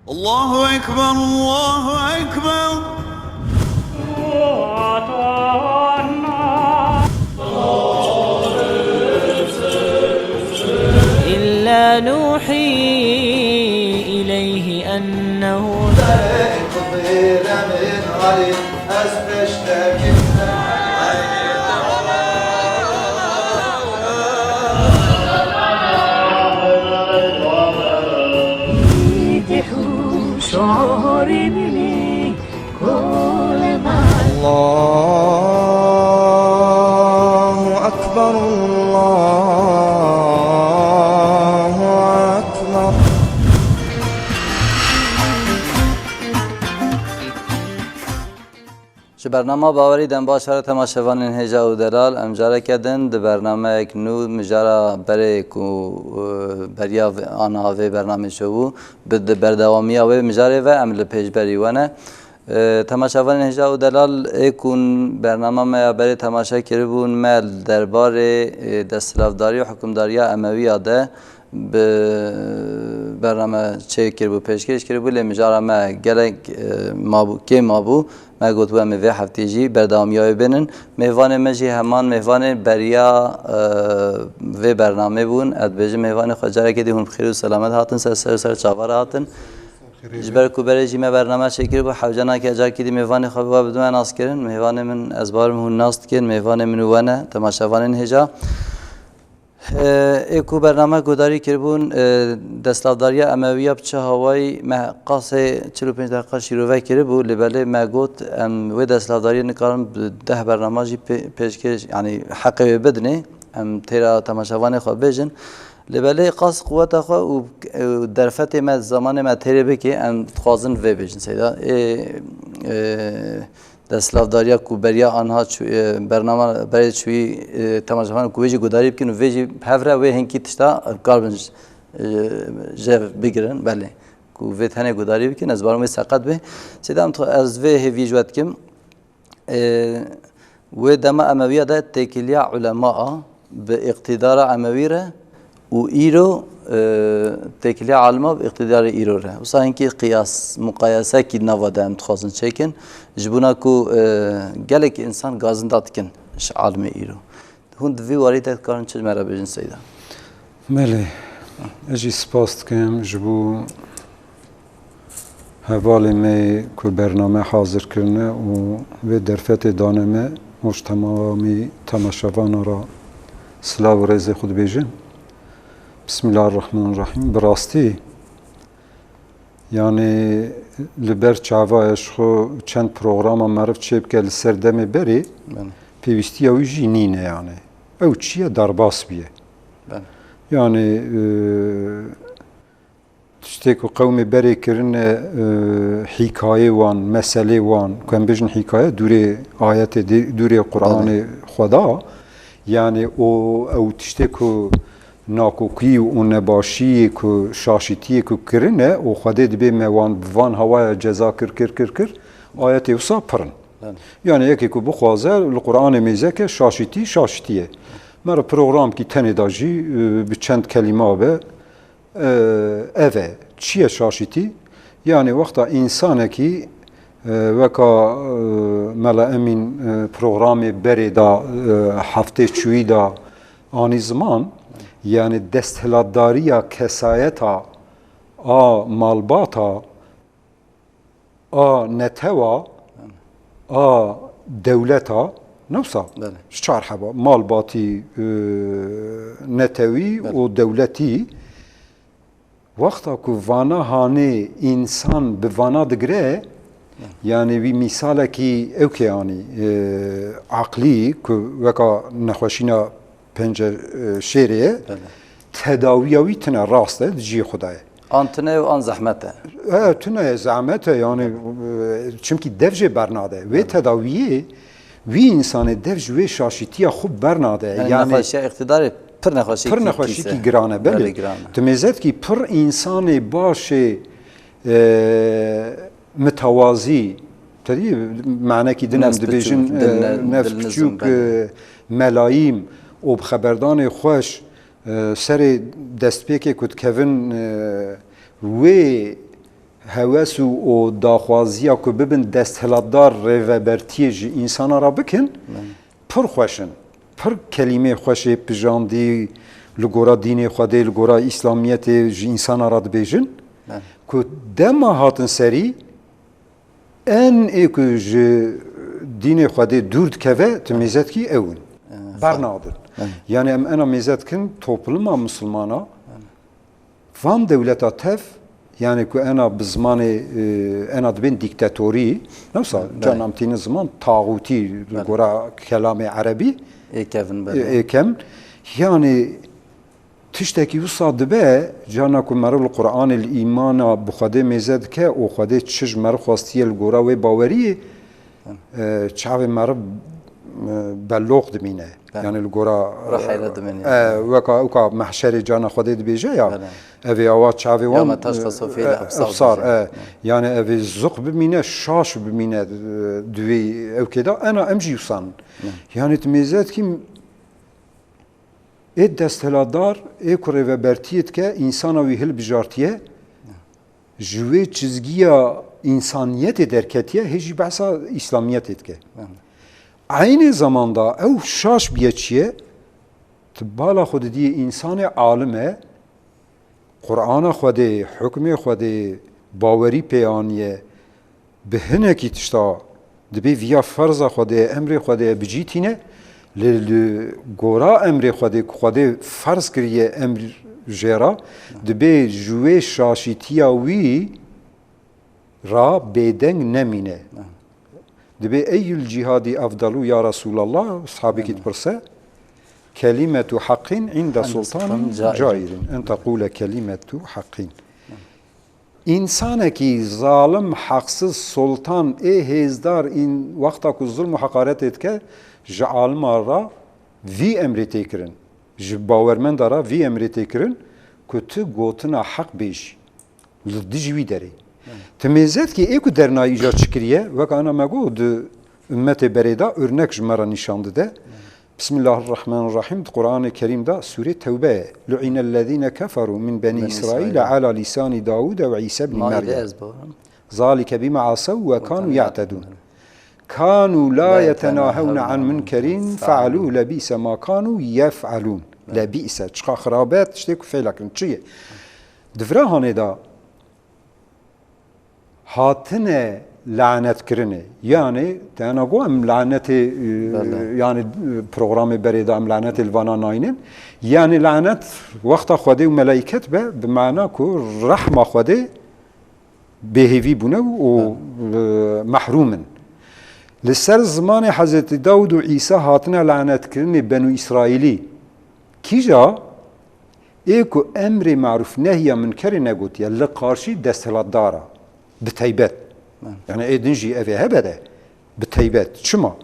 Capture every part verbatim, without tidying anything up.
الله أكبر، الله أكبر. إلا نوحي إليه أنه الله أكبر، الله أكبر. Ji bernama Bawerî dem baş re temaşevanên hêja û delal, em careke din di bernameyek nû mijara berê ku, e, beriya vê, ana vê bernamê çêbû, bi di berdewamiya wê mijarê ve em li pêşberî we ne. E, temaşevanên hêja û delal, ê ku bernama me ya berê temaşe kiribûn, me li derbarê, e, desthilatdariya hukimdariya Emewiya de bi bername çêkiribû, pêşkêş kiribû, lê mijara me gelek, e, mabû, kêm mabû. Me gotibû, em ê vê heftê jî berdewamiya wê bênin. Mêvanê me jî heman mêvanê beriya, e, vê bernamê bûn. Ez dibêjim, mêvanê xwe carekê dî hûn bi xêr û selamet hatin, ser ser û ser çava re hatin. Ji ber ku berê jî me bername çêkiribû, hewce nake carekê dî mêvanê xwe bi we bidime naskirin. Mêvanê min, ez bawer hûn nas dikin, mêvanê min û we ne, temaşevanên hêja. Ê ku bername guhdarî kiribûn, e, desthilatdariya Emewiya bi çi hawayî me qasê çil û pênc deqa şîrove kiribû, lê belê me got, em wê desthilatdariyê nikarin bi deh bernama jî pê-, pêşkêş, yanî heqê wê bidinê, em têra temaşevanê xwe bêjin. Lê belê qas quweta xwe û, û derfetê me, zamanê me têrê bikê, em dixwazin vê bêjin. Seyda, ê, e, desthilatdariya ku beriya anha çû-, e, bernama berê çûyî, e, temaşevan ku wê jî guhdarî bikin û vê jî bi hev re wê hinkî tişta karibin j-, e, jev bigirin, belê. Ku vê tenê guhdarî bikin, ez barim wê seqet bê. Seyda, em dixwe-, ez vê hêvî ji we dikim. E, wê dema Emewiya de têkiliya ulema a bi îqtîdara Emewî re û îro, e, têkiliya alima bi îqtîdarê îro re. Wisa hinkî qiyas, muqayesekî nava de em dixwazin çêkin. Ji bona ku, e, gelek însan gazinda dikin ji alimê îro. Hûn di vî warî de dikarin çi ji me re bêjin, Seyda? Belê. Ez jî spas dikim ji bo hevalê me ku bername hazir kirine û vê derfetê dane me û ji temamî temaşevana re silav û rêzê xwe dibêjim. Bismillahirrahmanirrahîm. Bi rastî, yanî, li ber çava ye ji xwe çend programa meriv çêbike li ser demê berê, Belê. pêwîstiya wî jî nîne, yanî. Ew çi ye, derbas bûye. Belê. Yanî, e, tiştê ku qewmê berê kirine, e, hîkayê wan, meselê wan, ku em bêjin hîkaye, dûrê ayetê, dê-, dûrê Qur'anê Belê. Xweda, yanî o, ew tiştê ku nakokî û nebaşiyê ku şaşîtiyê ku kirine û Xwedê dibê me wan bi van hawaya ceza kir, kir, kir, kir, ayetê wisa pir in. Belê. Yanî yekê ku bixwaze li Qur'anê mêze ke şaşîtî, şaşîtî ye. Me re programkî tenê da jî, e, bi çend kelîma be, e, ev e. Çi ye şaşîtî? Yanî wexta însanekî, e, weka, e, Mela Emîn, e, programê berê da, e, heftê çûyî da anî ziman, yanî desthilatdariya kesayeta a malbata, a netewa, a dewleta, ne wisa? Belê. Ji çar heba, malbatî, e, netewî Belê. û dewletî, wexta ku vana hanê însan bi vana digire, Belê. yanî wî mîsalekî ewkê anî, e, aqlî ku weka nexweşîna pencer, e, şêrê ye, Belê. tedawiya wî tine rast e, di cihê xwe de ye. An tune ye û an zehmet e. E, tune ye, zehmet e, yanî, e, çimkî dev jê bernade. Wê Belê. tedawiyê, wî însanê dev ji wê şaşîtiya xwe bernade. Yanî Yanî nexweşiya îqtîdarê pir nexweşiyekî Pir nexweşiyekî pîs e. giran e, belê. Belê, giran e. Ti mêze dikî pir însanê başê, e, mitewazî, te dî manekî din Nefs dibêjin, biçûk, e, dil ne-, nefs dil nizm, biçûk, belê. e, melayîm û bi xeberdanê xweş, e, serê destpêkê ku dikevin, e, wê hewes û, û daxwaziya ku bibin desthilatdar rêvebertiyê ji însana re bikin, pir xweş in. Pir kelîmê xweş ê pijandî li gora dînê Xwedê, li gora Îslamiyetê ji însana re dibêjin. Ku dema hatin serî, en ê ku ji dînê Xwedê dûr dikeve, tu mêze dikî ew in. Bernadin. Yani em ena mêze dikin topluma misilmana, van dewleta tev, yani ku ena bi zimanê, e, ena dibên dîktatorî, newsa carna em tînin ziman taxûtî li gora kelamê erebî, ê kevin, e, belê, ê kevin. Yani tiştekî wisa dibe, carna ku meriv li Qur'anê, li îmana bi Xwedê mêze dike û Xwedê çi ji meriv xwestiye li gora wê baweriyê, e, çavê meriv, e, belloq dimîne. Belê. Yani li gora, e, weka, weka mehşerê carna Xwedê dibêje ya, belê, evê awa çavê wan, e, efsar, e, yani evê ziq bimîne, şaş bimîne, e, di wê ewkê de, ena em jî wisa in. Yani tu mêze dikî ê desthilatdar, ê ku rêvebertiyê dike, însana wî hilbijartiye, ji wê çizgiya însaniyetê derketiye, hê jî behsa îslamiyetê dike. Eynê zamanda ew şaş biye çi ye? Tu bala xwe didiyê însanê alim e, Qur'ana Xwedê, hukmê Xwedê bawerî pê aniye, bi hinekî tişta dibê viya ferza Xwedê ye, emrê Xwedê ye, bi cî tîne, lê li gora emrê Xwedê ku Xwedê ferz kiriye emr jê re, dibê ji wê şaşîtiya wî ra bêdeng nemîne. Dibê, "Eyyul cihadî efdalu ya Resûlallah?" Sahabekî dipirse, "Kelîmetu haqqin inde sultanin cairin. En teqûle kelîmetu haqqin." Însanekî zalim, heqsiz, sultan, ê hêzdar, în-, wexta ku zulm û heqaretê dike, ji alima ra vî emrê tê kirin. Ji bawermenda ra vî emrê tê kirin ku tu gotina heq bêjî. Li dijî wî derê. Ti mêzetkî ê ku dernayî îcar çi kiriye, wek ana me got, di ummetê berê de örnek ji me re nîşan dide. Bismillahirrahmanirrahim, di Qur'anê Kerîm de sûrê Tewbe ye. Lu'inellezîne keferû min benî Îsraîle ala lîsanî Dawûde ve Îsa ibnî Meryem. Zalike bima asew ve kanu ya'tedûn. Kanu la yetenahewne an munkerin fealû lebîse ma kanu yef'alûn. Lebîse, çiqa xirabe tiştê ku fêla kirin. Çi ye? Di vira hanê de hatine lanetkirinê. Yanî, te ena got em lanetê, e, Belê. yanî, e, programê berê de em lanetê li vana nayînin. Yanî lanet wexta Xwedê û melaiket be, bi mana ku rehma Xwedê bêhêvî bûne û, e, mehrûm in. Li ser zimanê Hezretî Dawûd û Îsa hatine lanetkirinê Benû Îsraîlî. Kîja ê ku emrê marûf nehya munkerê negotiye li qarşî desthilatdara bi teybet. Yani ê din jî ev ê hebe de bi teybet. Çima?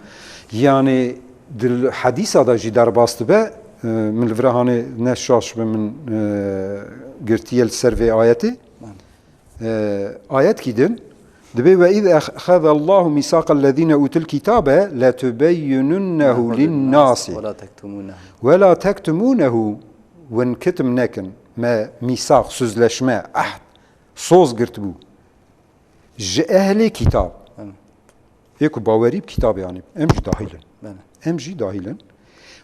Yani di hedîsa de jî derbas dibe, e, min li vira hanê ne şaş be min, e, girtiye li ser vê ayetê. E, ayetkî din dibê, "Ve iz ehezallahu misaqellezîne utul kitabe letubeyyinunnehu linnasi ve la tektumûnehu." Win kitim nekin. Me mîsaq, sözleşme, ehd, soz girtibû. Ji ehlê kitab. Ê ku bawerî bi kitabê anî, em jî dahîl in. Belê. Em jî dahîl in.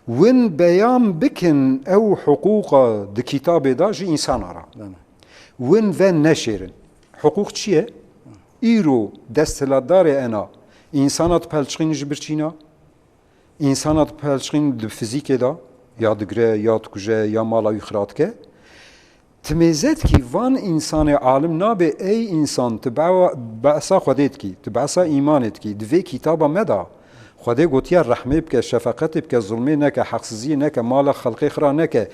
Win beyan bikin ew hiqûqa di kitabê de ji însana re. Belê. Win ve neşêrin. Hiqûq çi ye? Îro desthilatdarê ena însana dipelçixîn ji birçîna, însana dipelçixîn di fizîkê de, ya digire, ya dikuje, ya mala wî xira dike. Ti mêze dikî van însanê alim nabê, ey însan, ti bewa-, behsa Xwedê dikî, ti behsa îmanê dikî, di vê kitaba me de Xwedê gotiye rehmê bike, şefeqetê bike, zulmê neke, heqsiziyê neke, mala xelqê xira neke.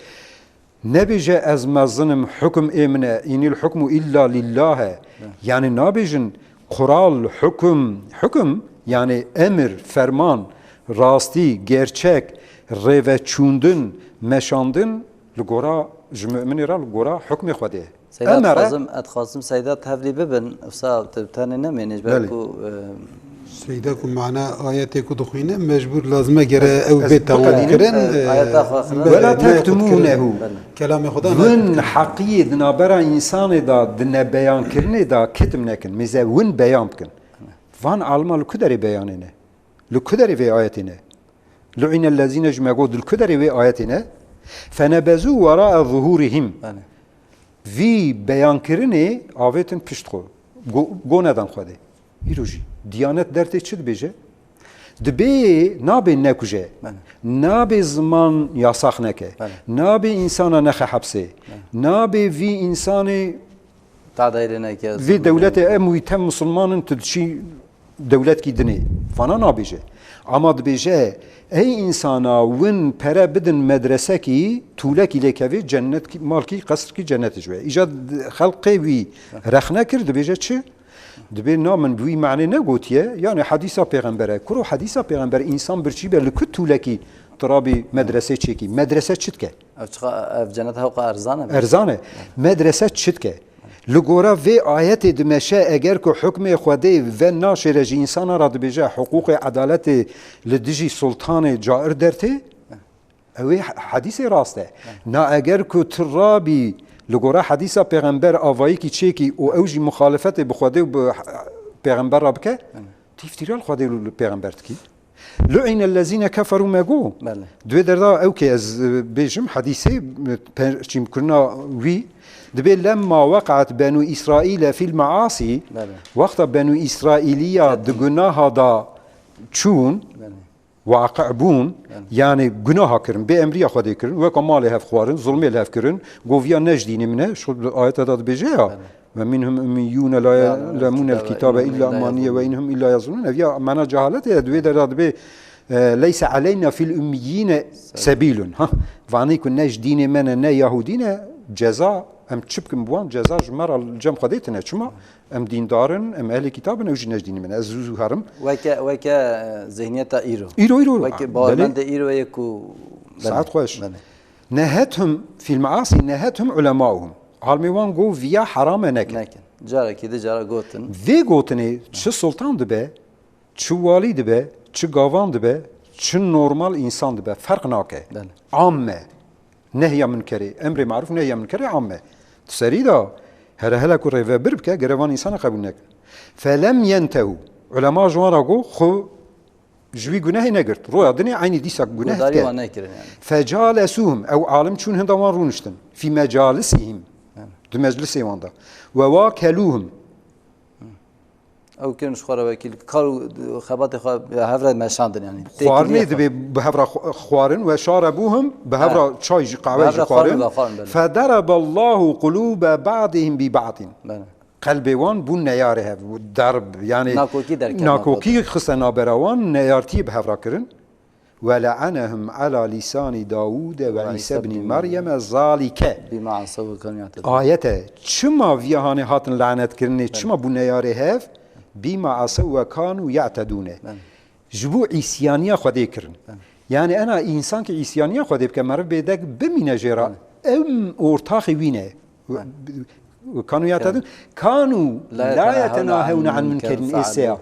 Nebêje ez mezin im, hukm ê min e, înil hukmu illa lillah e. Yani nabêjin kural, hukm, hukm yani emir, ferman, rastî, gerçek, rêveçûndin, meşandin, li gora, ji mu'minê re li gora hukmê Xwedê ye. Seyda, Emere. Dixwazim, ez dixwazim Seyda tevlî bibin, wisa tu tenê nemênî, ji ber Belê. ku, e, Seyda ku mana ayetê ku dixwîne, mecbûr lazim e gere ew bê tewil kirin. Ayeta xwe xwe. Wela tektumunehu. Kelamê Xweda. Win heqiyê di navbera însanê de, di nebeyankirinê de kitim nekin. Mêze win beyan bikin. Van alima li ku derê beyanê ne? Li ku derê vê ayetê ne? Lu'ine lezîne ji me got, li ku derê wê ayetê ne? Fenebezu werae zuhurihim. Vî beyankirinê avêtin pişt xwe. Go, go nedan Xwedê. Îro jî Diyanet dertê çi dibêje? Dibê nabê nekuje. Belê. Nabê ziman yasax neke. Belê. Nabê însana nexe hepsê. Belê. Nabê vî însanê Tadayê lê neke. Vî dewletê em wî tem misilman in, tu diçî dewletkî dinê. Vana nabêje. Ama dibêje, ey însana win pere bidin medresekî, tûlekî lêkevê, cennetkî, malkî, qesrkî cennetê ji we. Îca d-, xelqê wî rexne kir, dibêje çi? Dibê na min bi wî manê negotiye, yani hedîsa pêxembere. Kuro hedîsa pêxember însan birçî be li ku tûlekî tirabî medresê çêkî. Medrese çi dike? Ev çiqa, ev cennet hewqa erzan e. Erzan e. Medrese çi dike? Li gora vê ayetê dimeşe, eger ku hukmê Xwedê ve naşêre ji însana re dibêje, hiqûqê edaletê li dijî sultanê cair dertê, ew ê he-, hedîsê rast e. Na eger ku tu rabî li gora hedîsa pêxember avayîkî çêkî û ew jî muxalefetê bi Xwedê û bi he-, pêxember re bike, tu îftîra li Xwedê û li pêxember dikî. Lu'ine lezîne keferû me got. Belê. Di wê derda ew kê ez, e, bêjim, hedîsê, e, pe-, çîmkirina wî, dibê lemma weqat Benû Îsraîle fîl measî, Belê. Wexta Benû Îsraîliya di gunaha da çûn, Belê. Waqi bûn, Belê. Yani gunaha kirin, bê emriya Xwedê kirin, weka malê hev xwarin, zulmê li hev kirin, goviya ne ji dînê min e, şu ayete da dibêje ya, Belê. Ve minhum ummiyyûne la ya'lemûnel kitâbe illâ emaniye ve inhum illâ yazunun. Ev ya mana cehaletê ye, di wê derda dibê, e, leyse aleyna fil ummiyyîne sebilun. Ha, vanê ku ne ji dînê me ne, ne Yahudî ne, ceza, em çi bikin bi wan, ceza ji me re li cem Xwedê tine. Çima? Em dîndar in, em ehlê kitab in, ew jî ne ji dînê me ne. Ez zû zû herim. Weke, weke, e, zihniyeta îro. Îro, îro. Weke Belê. Bawermendê îro ye ku Saet xweş. Belê. Nehethum fil measî, nehethum ulemauhum. Almê wan got, viya herame neke. Nekin. Carekî di cara gotin. Vê gotinê çi sultan dibe, çi walî dibe, çi gavan dibe, çi normal însan dibe, ferq nake. Belê. Amme. Nehya munkerê, emrê maruf, nehya munkerê amme. Di serî de here hele ku rêvebir bike, gere van însana qebûl nekin. Felem yentehu. Ulema ji wan re got, xwe ji wî gunehê negirt. Roya dinê eynî dîsa guneh Guhdarî dike. Wan nekirin yani. Fecalesuhum, ew alim çûn hinda wan rûniştin. Fî mecalisihim, Yani. Di meclisê wan de. Ve wakeluhum. Ew kirin ji xwe re wekîl, kar û xebatê xwe bi hev re meşandin yani. Xwarinê Têkiliyê xwe. Dibê bi hev re xw-, xwarin, ve şarebuhum, bi hev Ha. re çay jî, Bi qehwe hev jî re xwarin, xwarin. Ve xwarin, belê. Federebe Allahu qulube ba'dihim bi ba'din. Belê. Qelbê wan bûn neyarê hev, derb, yani Nakokî derket nakokî navbera. Xiste nabera wan, neyartiyê bi hev re kirin. Ve le'anehum ala lisani Dawude ve Ve Îsa Îsa ibnî ibnî Meryeme zalike. Bîma esew ve kanu ya'tedûn. Ayet e. Çima viya hanê hatin lanetkirinê, çima bû neyarê hev? Bîma esew ve kanu ya'tedûne. Belê. Ji bo îsyaniya Xwedê kirin. Belê. Yani ena însan ki îsyaniya Xwedê bike, meriv bêdek bimîne jê re. Belê. Em ortaxê wî ne. Belê. Kanu ya'tedûn. Kanu la yetenahewne an munkerin, êseya.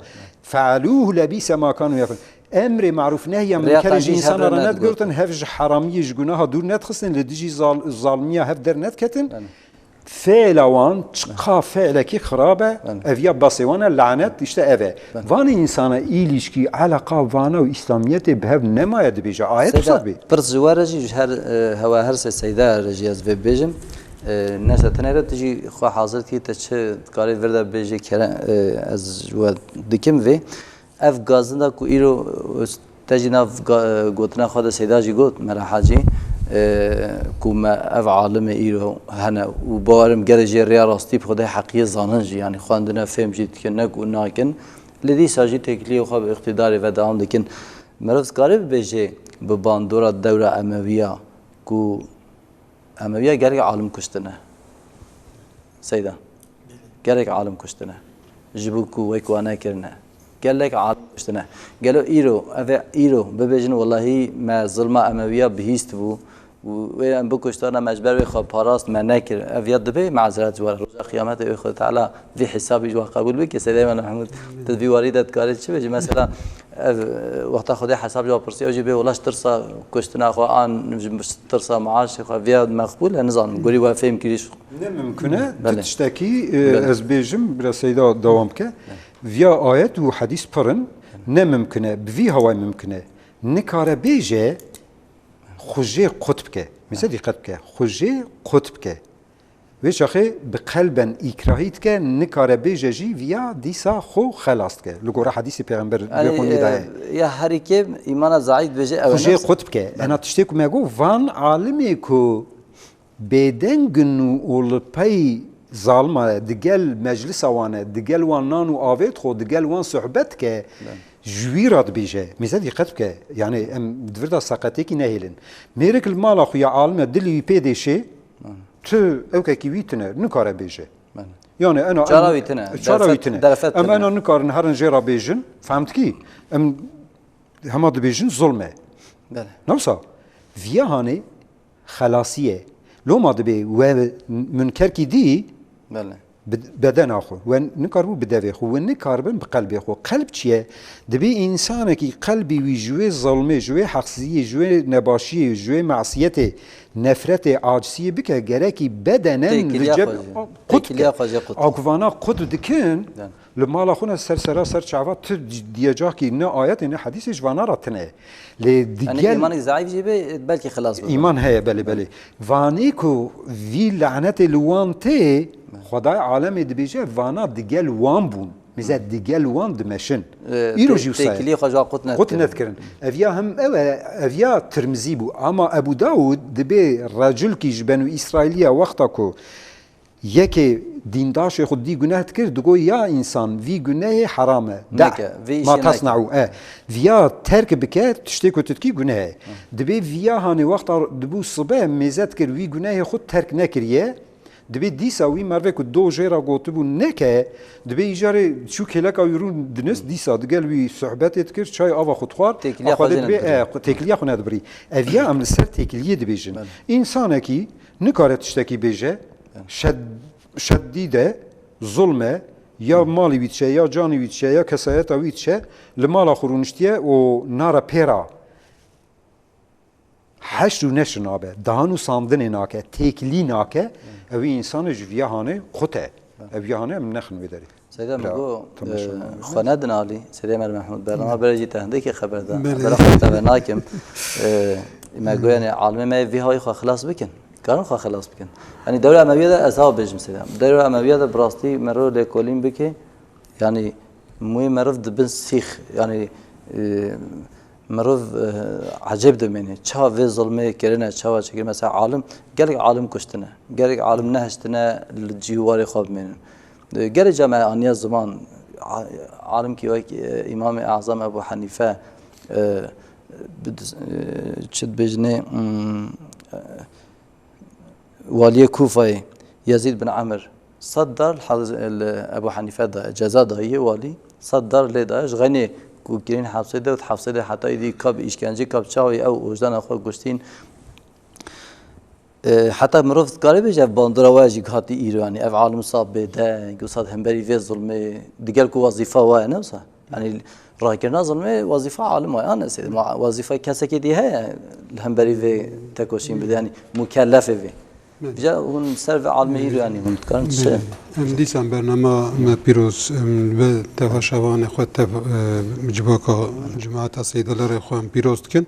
Fealûhu lebîse ma kanu yef'elûn. Emrê marûf nehya munkerê ji însana re nedigirtin, hev ji heramiyê, ji gunaha dûr nedixistin, li dijî zal-, zalmiya hev dernediketin. Belê. Fêla wan çiqa fêlekî xirab e, Belê. Ev ya basê wan e, lanet, işte ev e. Belê. Vanê însana îlîşkî, eleqa vana û îslamiyetê bi hev nemaye dibêje. Ayet Seyda, wisa dibê. Pirs ji we re jî, ji her, e, hewa her sê Seyda re jî ez vê bibêjim. E, neşe tenê re tu jî xwe hazir dikî, te çi dikarî vir de bibêjî, kere, e, ez ji we dikim vê. Ev gazinda ku îro, e, te jî nav ga-, e, gotina xwe de Seyda jî got, Mera Hacî, e, ku me ev alimê îro hene û bawerim gelê jê rêya rastî bi Xwedê heqiyê zanin jî, yanî xwendine fêm jî dikin, ne ku nakin. Lê dîsa jî têkiliyê xwe bi îqtîdarê ve dewam dikin. Meriv dikarê bibêjê bi bandora dewra Emewiya ku Emewiya gelek alim kuştine. Seyda. Gelek alim kuştine. Ji bo ku wek wan nekirine. Gelek alim kuştine. Gelo îro, ev ê îro bibêjin, welahî me zilma Emewiya bihîst bû. û wê em bikuştana me ji ber wê xwe parast me nekir. Ev ya dibê mazeret ji we re. Roja Qiyametê wê Xwedê Teala vî hesabî ji we qebûl bike. Seyda Mehmûd, tu di vî warî de dikarî çi bêjî? Mesela, ev, e, wexta Xwedê hesab ji we pirsiya, ew jî bê wela ji tirsa kuştina xwe an ji tirsa maaşê xwe, viya meqbûl e, nizanim. Gorî we fêm kirî ji Ne mimkun e, tu Belê. tiştekî, e, Belê. ez bêjim, bira Seyda dewam bike. Viya ayet û hedîs pir in, ne mimkun e, bi vî hawayê mimkun e. Nikare bêje, xwe jê qut bike. Mêze dîqet bike. Xwe jê qut bike. Wê çaxê bi qelben îkrahî dike, nikare bêje jî viya dîsa xwe xelas dike. Li gora hedîsê Pêxember Yani, wê qûnê daye. e, ya herî kêm îmana zeîf dibêje, ew Xwe e jê nefs. qut bike. Ena tiştê ku me got, van alimê ku bêdeng in û, û li pey zalima ye, digel meclisa wan e, digel wan nan û avê dixwe, digel wan sohbet dike, Belê. ji wî re dibêje. Mêze dîqet bike. Yani em di vir de seqetêkî nehêlin. Mêrik li mala xwe ya alim e, dilê wî pê dêşê, Belê. tu ewkekî wî tune, nikare bêje. Belê. Yani ena Çara em, wî tune, çara derfet, wî tune. derfet Em tune. ena nikarin herin jê re bêjin, fehm dikî? Em hema dibêjin zulm e. Belê. Ne wisa? Viya hanê xelasî ye. Loma dibê we munkerkî dî Belê. bi bedena xwe. We nikaribû bi devê xwe. We nikaribin bi qelbê xwe. Qelb çi ye? Dibê însanekî qelbî wî ji wê zilmê, ji wê heqsiziyê, ji wê nebaşiyê, ji wê masiyetê, nefretê, acisiyê bike, gerekî bedenen Têkiliya li cem xwe jî. qut Têkiliya bike. xwe jî qut. A ku vana qut dikin, Yani. Li mala xwe ne ser sera ser çava tu diyecakî ne ayetê ne hedîsê ji vana re tine. Lê Yani digel îmanê zeîf jî be, belkî xilas bibe. Îman heye, belê, belê. Vanî ku vî lanetê li wan tê, Xwedayê alemê dibêje, vana digel wan bûn. Mêze digel wan dimeşin. Ee, Îro te-, jî wisa ye. têkiliyê xwe ji wan qut Qut nedikirin. nedikirin. Ev ya hem ew e, ev ya Tirmizî bû. Ama Ebû Dawud dibê reculkî ji Benû Îsraîliya wexta ku yekê dîndaşê xwe dî guneh dikir, digot, ya însan, vî gunehê heram e. De, Neke, vê îşê ma neke. tasna'û. E, viya terk bike, tiştê ku tu dikî guneh e. Dibê viya hanê wexta dibû sibe, mêze dikir, wî gunehê xwe terk nekiriye. Dibê dîsa wî mervê ku do jê re gotibû neke, dibê îcarê çû kêleka wî rûn dinist, dîsa digel wî sohbetê dikir, çay ava xwe dixwar, Têkiliya a xwe xwedê dibê, nedibirî. e, xwe-, têkiliya xwe nedibirî. Ev ya em li ser têkiliyê dibêjin. Belê. Însanekî nikare tiştekî bêje, şed-, şedîd e, zulm e, ya malê wî diçe, ya canê wî diçe, ya kesayeta wî diçe, li mala xwe rûniştiye û nare pê re. Heşr û neşr nabe, dan û sandinê nake, têkilî nake, ew însanê ji viya hanê qut e. Ev viya hanê em nexin wê derê. Seyda, me Bira, got, temaşe e, me. xwe nedin alî, Seyda Mer Mehmûd, bernama bere jî te hindekî xeber da. Belê. Bera xwe teve nakim. E, me got, yani, alimê me vî hawî xwe xilas bikin. Karin xwe xilas bikin. Yani, dewra Emewiye de ez ha bêjim Seyda. Dewra Emewiye de bi rastî mero lêkolîn bike. Yani, mûyê meriv dibin sîx. Yani, e, meriv, e, ecêb dimêne. Ça vê zilmê kirine, çawa çêkirine. Mesela alim, gelek alim kuştine. Gelek alim nehiştine li cîwarê xwe bimênin. E, gelek cem aniye ziman, a-, alimkî wek, e, Îmamê Azam Ebu Henîfe, e, bi-, e, çi dibêjinê, hmm, e, Waliyê Kûfayê Yezîd bin Emir sed dar li Hez-, li Ebu Henîfe daye, ceza daye walî, sed dar lê daye, ji xeynê ku kirîn hepsê de û hepsê de heta îdî kab îşkencê, kab çawa ew ojdana xwe kuştîn. E, heta mirov dikare bêje ev bandora we jî hatî îro, yanî ev alim wisa bêdeng, wisa di hemberî vê zilmê, digel ku wezîfa we ye, ne wisa? Yanî, rakirina zilmê wezîfa alim e, an esê, ma wezîfa kesekê dî heye li hemberî vê tekoşîn bide, yanî mukellefê vê. Belê. Îca hûn ser vê alimê îro, yanî hûn dikarin çi? Belê. Em dîsan bernama me pîroz, em, bi tevaşevanê xwe tev, e, civaka cemaeta Seydalerê xwe em pîroz dikin.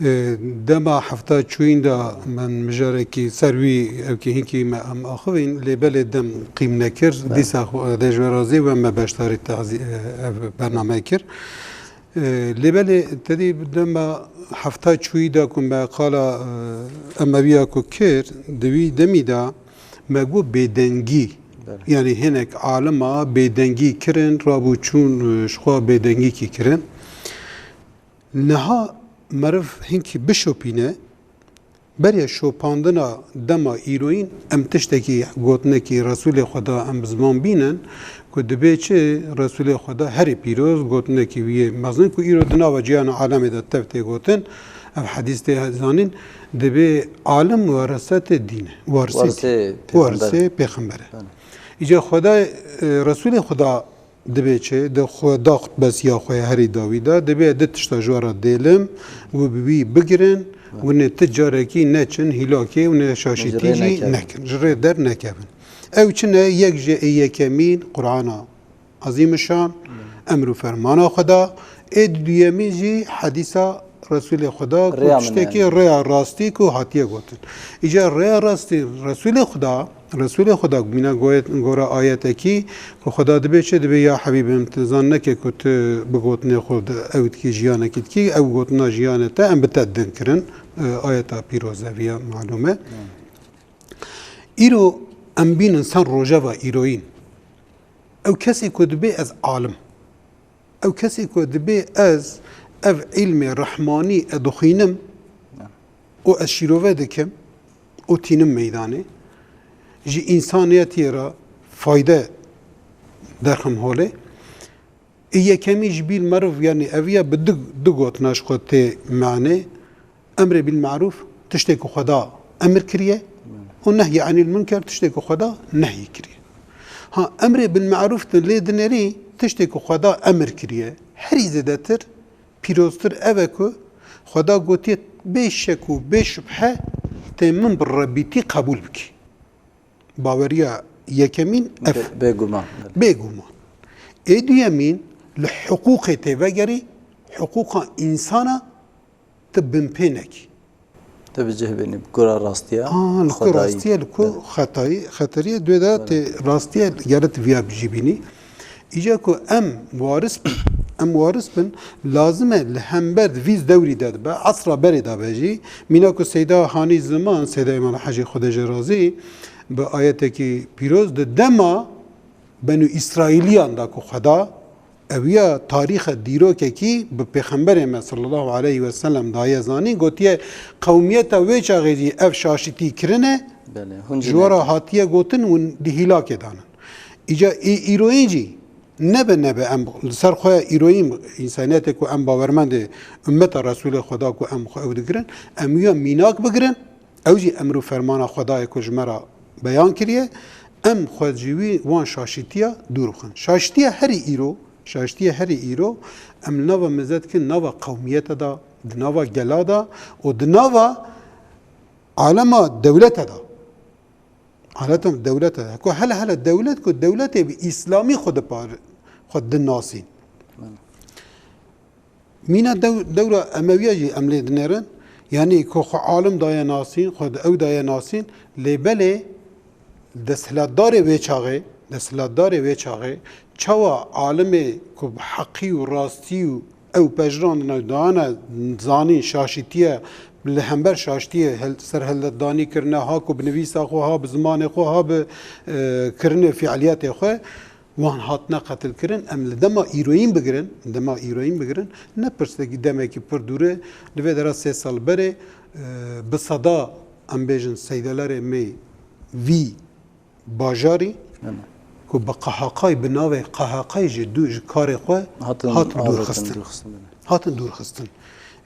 E, dema hefta çûyîn de min mijarekî ser wî ewkî hinkî me em axivîn, lê belê dem qîm nekir. Belê. Dîsa xwe, e, dê ji we razî we me beşdarî tazî-, e, ev bername kir. E, lê belê te dî dema hefta çûyî de ku me qala, e, Emewiya ku kir, di wî demî de me got bêdengî. Belê. Yanî hinek alima bêdengî kirin, rabû çûn, e, ji xwe bêdengîkî kirin. Niha meriv hinkî bişopîne, beriya şopandina dema îroyîn em tiştekî gotinekî Resûlê Xweda em bi ziman bînin ku dibê çi Resûlê Xweda herî pîroz gotinekî wî yê mezin ku îro di nava cîhan û alemê de tev tê gotin, Ev hedîs tê zanîn, dibê alim werasetê dîn e. Warisê Warisê dîn. Pêxember. Warisê pêxember e. Belê. Îca Xweda, e, Resûlê Xweda dibê çi? Di xwe da xutbesiya xwe ya herî dawî de, dibê du tişta ji we re dêlim, û bi wî bigirin, Belê. Û nê ti carekî neçin hîlakê û nê şaşîtî Ji rê jî nekevin. Nekin, ji rê der nekevin. Ew çi ne? Yek ji ê yekemîn Qur'ana Azîmişan, emr û fermana Xweda, ê duyemîn jî hedîsa Resûlê Xweda ku Rêya min tiştekî yani. Rêya rastî ku hatiye gotin. Îca rêya rastî Resûlê Xweda, Resûlê Xweda mîna goyet-, gora ayetekî ku Xweda dibê çi dibê ya hebîbim, tu zan neke ku tu bi gotinê xwe de ew dikî jiyanekî dikî, ew gotina jiyanê te em bi te din kirin. E, ayeta pîroz ev ya malûm e. Îro em bînin ser rojeva îroyîn. Ew kesê ku dibê ez alim. Ew kesê ku dibê ez ev îlmê rehmanî e dixwînim û ez şîrove dikim û tînim meydanê. Ji însaniyetiyê re fayde derxim holê. Ê yekemî ji bîl meriv, yanî ev ya bi du, du gotina ji xwe tê manê. Emrê bil marûf, tiştê ku Xweda emir kiriye û nehyê anîl munker, tiştê ku Xweda nehyî kiriye. Ha, emrê bil marûf tu lê dinêrî, tiştê ku Xweda emir kiriye. Herî zêdetir, pîroztir ev e ku Xweda gotiye, bê şek û bê şubhe tê min bi rebîtî qebûl bikî. Baweriya yekemîn ev. Bê-, bêguman. Bêguman. Ê duyemîn, li hiqûqê tê vegerî, hiqûqa însana tu binpê nekî. Tu bi cih bînî, bi gora rastiya Aa, li ku xwedayî. Rastiye, li ku Evet. Xetayî, xeteriye, duyê de Evet. Tê rastiye, gere tu viya bi cih bînî. Îca ku em waris bin, em waris bin, lazim e li hember di vî dewrî de dibe, esra berê de be jî, mîna ku Seyda Hanî Ziman, Seyda Îmam Hecî Xwedê jê razî, bi ayetekî pîroz di dema Benû Îsraîliyan de ku Xweda ewiya tarîxe dîrokekî bi Pêxemberê me sallallahu aleyhi ve sellem daye zanîn, gotiye, qewmiyeta wê çaxê jî ev şaşîtî kirine, Belê, hûn jî ji we re nekin. Hatiye gotin, hûn di hîlakê danin. Îca ê îroyîn jî nebe nebe em li ser xwe îroyîn însaniyetê ku em bawermendê ummeta Resûlê Xweda ku em xwe ew digirin, em wîya mînak bigirin, ew jî emr û fermana Xwedayê ku ji me re beyan kiriye, em xwe ji wî wan şaşîtiya dûr bixin. Şaşîtiya herî îro, şaşîtiya herî îro, em li nava meze dikin, nava qewmiyete de, di nava gela de û di nava alema dewlete de. Aleta dewlete de. Ku hele hele dewlet ku dewletê bi îslamî xwe dipar-, xwe dinasîn. Mîna dew-, dewra Emewiya jî em lê dinêrin. Yanî ku xwe alim daye nasîn, xwe di ew daye nasîn. Lê belê desthilatdarê wê çaxê, desthilatdarê wê çaxê çawa alimê ku bi heqî û rastî û ew pejirandine û dayane zanîn şaşîtiye, li hember şaştiyê hel-, serhildetdanî kirine, ha ku bi nivîsa xwe, ha bi zimanê xwe, ha bi, e, kirinê fiiliyetê xwe, wan hatine qetilkirin. Em li dema îroyîn bigirin, dema îroyîn bigirin, ne pirstekî demekî pir dûr e, li vê dera sê sal berê, e, bi seda, em bêjin, seydelerê me vî bajarî Belê. Ku bi Q H K'yê, bi navê Q H K'yê jî dû ji karê xwe Hatin hatin dûr avêtin, xistin. Dûr xistin, belê. Hatin dûr xistin.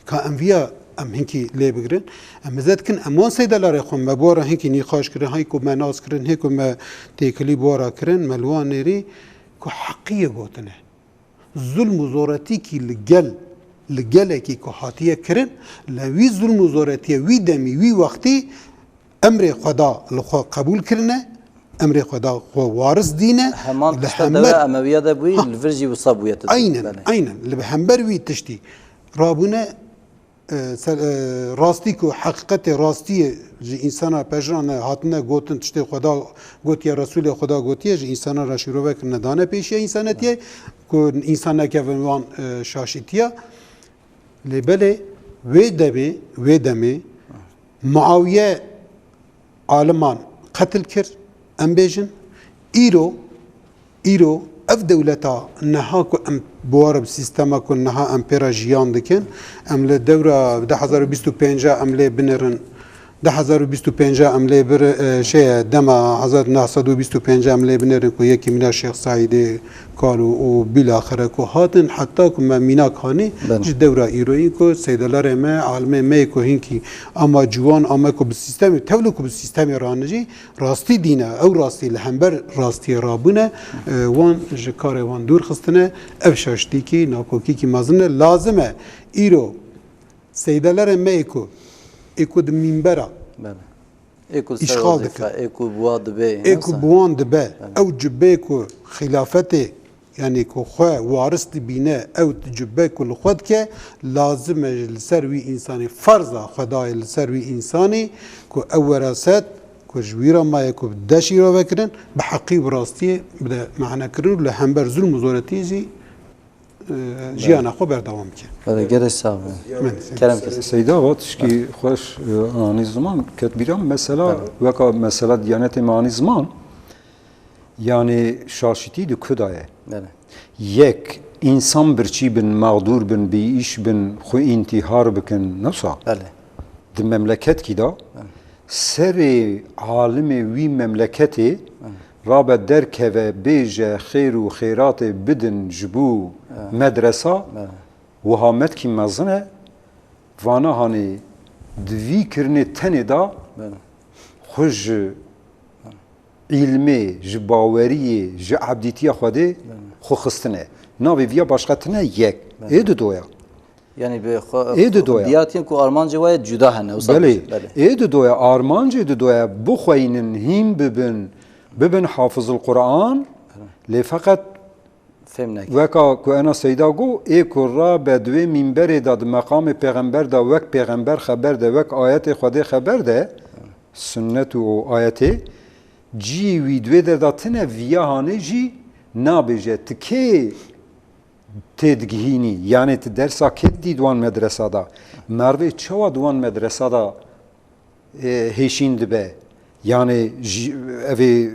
Ka em viya em hinkî lê bigirin. Em meze dikin, em wan seydelarê xwe me bi we re hinkî nîqaş kirin, hay ku me nas kirin, hê ku me têkilî bi we re kirin, me li wan nêrî ku heqiyê gotine. Zulm û zoretîkî li gel, li gelekî ku hatiye kirin, li wî zulm û zoretiyê, wî demî, wî wextî emrê Xweda li xwe qebûl kirine, emrê Xweda xwe waris dîne, Heman li tişta hember dewe Emewiya de bûyî, Ha. Li vir jî wisa bûye tu. Aynen, Belê. Aynen. Li hember wî tiştî rabûne, e, ser, e, rastî ku heqîqetê rastiyê ji însana pejirane hatine gotin, tiştê Xweda gotiye, Resûlê Xweda gotiye, ji însana re şîrove kirine, dane pêşiya însanetiyê, ku însan nekevin wan, e, şaşîtiya. Lê belê wê demê, wê demê Muawiye aliman qetil kir, em bêjin, îro, îro ev dewleta niha ku em bi war bi sîstema ku niha em pê re jiyan dikin, em li dewra du hezar û bîst û pênc em lê binêrin, Du hezar û bîst û pênc em lê bir, e, şey, dema hezar neh sed û bîst û pênc em lê binêrin ku yekî mîna Şêx Seîdê Kalo û bilaxire ku hatin, heta ku me mînak hanî Belê. ji dewra îroyî ku seydelarê me, alimê me ku hinkî ama ciwan, ama ku bi sîstemê, tewlî ku bi sîstemê ranijî, rastî dîne, ew rastî li hember rastiyê rabûne, e, wan ji karê wan dûr xistine, ev şaştîkî, nakokîkî mezin e. Lazim e îro seydelerê me ê ku, ê ku di mînbera Belê. Ê ku ser îşxal wezîfe, dike. Ê ku bi wa dibe, Ê ku bi wan dibe, Belê. ew cibê ku xîlafetê, yanî ku xwe waris dibîne, ew cibê ku li xwe dike, lazim e ji li ser wî însanî, ferza xwe dayê li ser wî însanî ku ew weraset ku ji wî re maye ku bi deşî re vekirin, bi heqî û bi rastiyê bide mehnekirin û li hember zulm û zoretiyê jî e, jiyana xwe berdewam bike. Belê, gelek sax be. Min. Kerem kes. Seyda va tişkî xweş, e, anî ziman, ket bîra min, mesela, Belê. weka mesela Diyanetê me anî ziman, yanî şaşîtî di ku de ye? Belê. Yek, însan birçî bin, mexdûr bin, bêîş bin, xwe întîhar bikin, ne wisa? Belê. Di memleketî de Belê. serê alimê wî memleketê Belê. rabe derkeve, bêje xêr û xêratê bidin ji bo Belê. medresa, Belê. wiha metkî mezin e. Vana hanê di vî kirinê tenê de Belê. xwe ji îlmê, ji baweriyê, ji ebdîtiya Xwedê Belê. xwe xistine. Navê viya başqa tine yek. Belê. Ê didoya. Yanî bi xwe, Ê didoya. Diyar dikin ku armancê we cuda hene, wisa Belê. bêjin, belê. Ê didoya, armancê didoya bixweynin, hîn bibin, bibin hafizil Quran, lê feqet Fêm neke. weka ku ena Seyda got, ê ku rabe di wê mînberê de, di meqamê pêxember de, wek pêxember xeber de, wek ayetê Xwedê xeber de, sunnet û ayetê, cî wî di wê derda tine, viya hanê jî nabêje, ti kê tê digihînî, yanê ti dersa kê didî di wan medresa de? Mervê çawa di wan medresa de, e, hêşîn dibe? Yanê ji, ev ê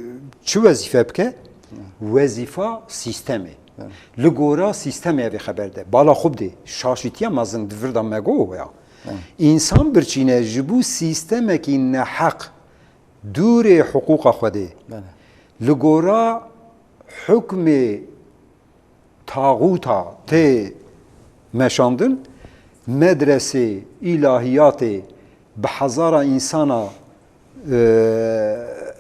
çi wezîfe bike? Wezîfa sîstemê. Li gora sîstemê ev ê xeber de. Bala xwe bidê. Şaşîtiya mezin di vir de me got ya. Însan birçîne ji bo sîstemekî neheq dûrê hiqûqa Xwedê. Belê. Li gora hukmê taxûta tê meşandin, medresê, îlahiyatê bi hezara însana, e,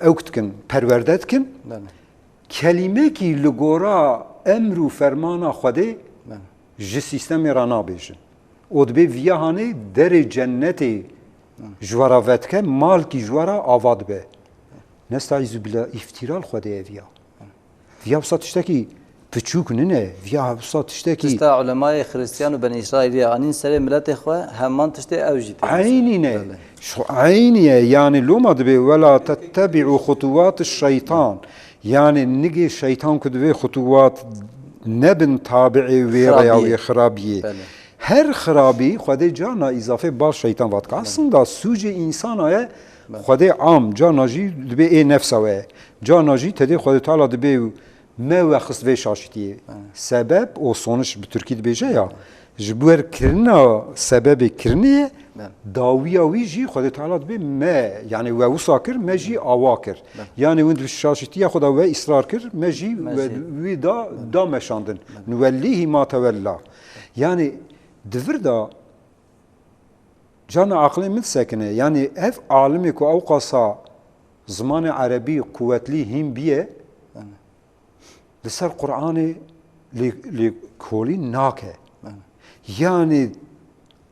ewk dikin, perwerde dikin. Belê. Kelîmekî li gora emr û fermana Xwedê Belê. ji sîstemê re nabêjin. Û dibê viya hanê derê cennetê ji we re vedike, malkî ji we re ava dibe. Nestaizu bila îftîra li Xwedê ye viya. Viya wisa tiştekî piçûk nine, viya wisa tiştekî Tişta ulemayê Xristiyan û Benî Îsraîlî anîn serê miletê xwe, heman tiştê ew jî tê. Eynî ne. Belê. Şu eynî ye, yanî loma dibê, "Wela tettebî'û xutuwatiş şeytan." Yanî nigê şeytan ku divê xutuwat nebin tabi'ê wê Xirabiyê. rêya wê xirabiyê. Belê. Her xirabî Xwedê carna îzafê bal şeytan va dike. Aslında sûcê însana ye, Belê. Xwedê am, carna jî dibê ê nefsa we ye. Carna jî tedê Xwedê Teala dibê me we xist vê şaşitiyê. Belê. Sebeb û sonuç bi tirkî dibêje ya. Ji bo kirina sebebê kirinê ye, Belê. dawiya wî jî Xwedê Teala dibê me, yanî we wisa kir, me jî awa kir. Belê. Yanî win di şaşitiya xwe de we îsrar kir, me jî Me we jî. wî da, Belê. da meşandin. Belê. Nuwellîhî ma tewella. Yanî di vir de carna aqilê min disekine. Yanî ev alimê ku ewqasa zimanê erebî quwetlî hîn bîye, Belê. li ser Qur'anê lê, lêkolîn nake. Belê. Yanî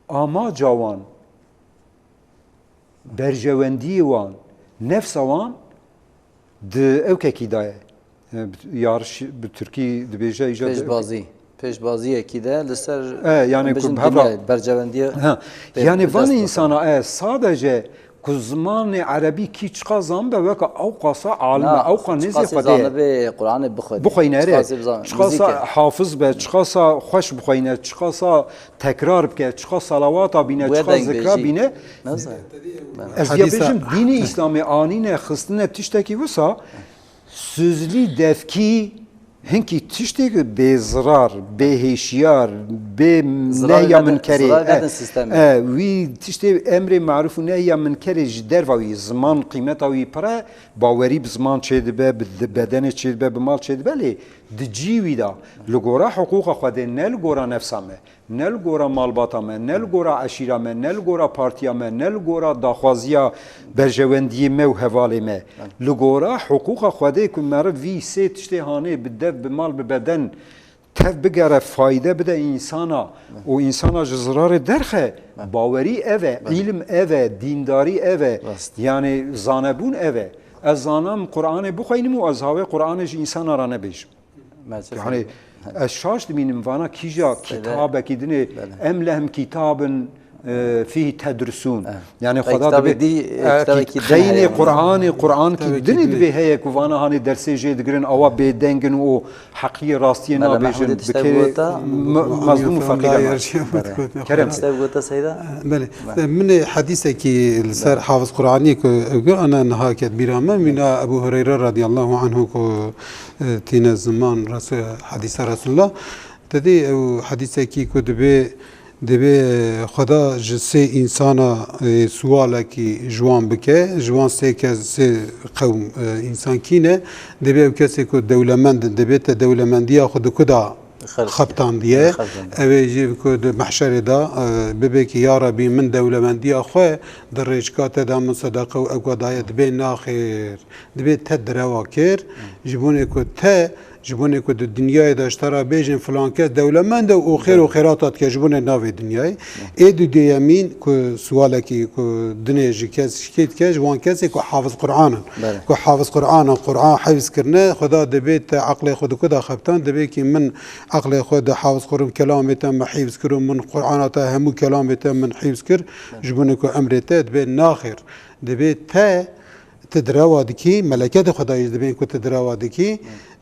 amaca wan, berjewendiyê wan, nefsa wan di ewkekî de ye. E, yarış bi tirkî dibêje îca de Pêşbazî. Pêşbaziyekî de li ser, E, yanî em ku bêjin bi hev re dinyayê, berjewendiyê Ha, pê-, yanî bi van dest insana, e, sadece ku zimanê erebî kî çiqa zan be, weka ewqasa alim e, Na, ewqa nêzê çiqasê Xwedê ye. zanibê Qur'anê bixwedî. Bixweyne, erê. Çiqasê bizan-, Çiqasa muzîk e. hafiz be, çiqasa xweş bixweyne, çiqasa tekrar bike, çiqa salawata bîne, Wê çiqa deng zikra bêjî. bîne. Naza. Ez Hadîsa ya bêjim, dînê Îslamê anîne, xistine tiştekî wisa, sizlî devkî Hinkî tiştê bê zirar, bê hêşiyar, bê Zirar nehya nedin, minkerê. Zirar nedin E, sistemê. E, wî tiştê emrê marûf û nehya minkerê ji derva wî, ziman qîmeta wî pir e, bawerî bi ziman çêdibe, bi di-, bedenê çêdibe, bi mal çêdibe, lê di cî wî de, li gora hiqûqa Xwedê, ne li gora nefsa me, ne li gora malbata me, ne li gora eşîra me, ne li gora partiya me, ne li gora daxwaziya berjewendiyê me û hevalê me. Li gora hiqûqa Xwedê ku meriv vî sê tiştê hanê bi dev, bi mal, bi beden tev bigere, fayde bide însana û însana ji zirarê derxe, bawerî ev e, îlim ev e, dîndarî ev e. Rast. Yani zanebûn ev e. Ez zanim Qur'anê bixweynim û ez hawê Qur'anê ji însana re nebêjim. Maalesef. Yani ez şaş dimînim vana kîja Seyde. Kitabekî dinê Bele. Em lehm kitabin, e, fîhî tedrisûn. Evet. Yani E, Xweda kitabê dibê, dî, e, e, kitabekî ki-, din qeynê heye. Qur'anê, Qur'an ki Kitabekî dinê dinê. Dibê heye ku vana hanê dersê jê digirin, awa bêdengin û heqiyê rastiyê Mele nabêjin. Mehmûdê tiştek Bikê gota? Me-, mezlûm û feqîran. Kerem. Tiştek gota Seyda? Belê. Bele. Min ê hedîsekî li ser Bele. Hafiz Qur'aniyê ku ev gir ana niha ket bîra me, mîna Ebu Hureyre radiyallahu anhu ku e, tîne ziman Resul-, hedîsa Resulullah. Te dî ew hedîsekî ku dibê, dibê, e, Xweda ji sê însana, e, sualekî ji wan bike, ji wan sê kes, sê qewm, e, însan kî ne? Dibê ew kesê ku dewlemend in, dibê te dewlemendiya xwe di ku da Xelk. Xebtandiye? Xebtandiye. Ew ê jî ku di mehşerê de, e, bibê ki, ya Rebî, min dewlemendiya xwe di rêçika te de min sedeqe û ew ku daye, dibê naxêr. Dibê te direwa kir, ji bonê ku te, ji bonê ku di dinyayê de ji te re bêjin filan kes dewlemend e û xêr û xêrata dike ji bonê navê dinyayê. Ê dudêyemîn ku sualekî ku dinê ji kes şikê dike, ji wan kesê ku hafiz Qur'an in. Belê. Ku hafiz Qur'an in, Qur'an hifz kirine, Xweda dibê te eqlê xwe di ku de xebtan, dibê ki min eqlê xwe di hafiz Qur'an kelamê te min hifz kir û min Qur'ana te hemû kelamê te min hifz kir, ji bonê ku emrê te dibê naxêr. Dibê te, tu direwa dikî, meleketê Xwedayê jî dibên ku tu direwa dikî,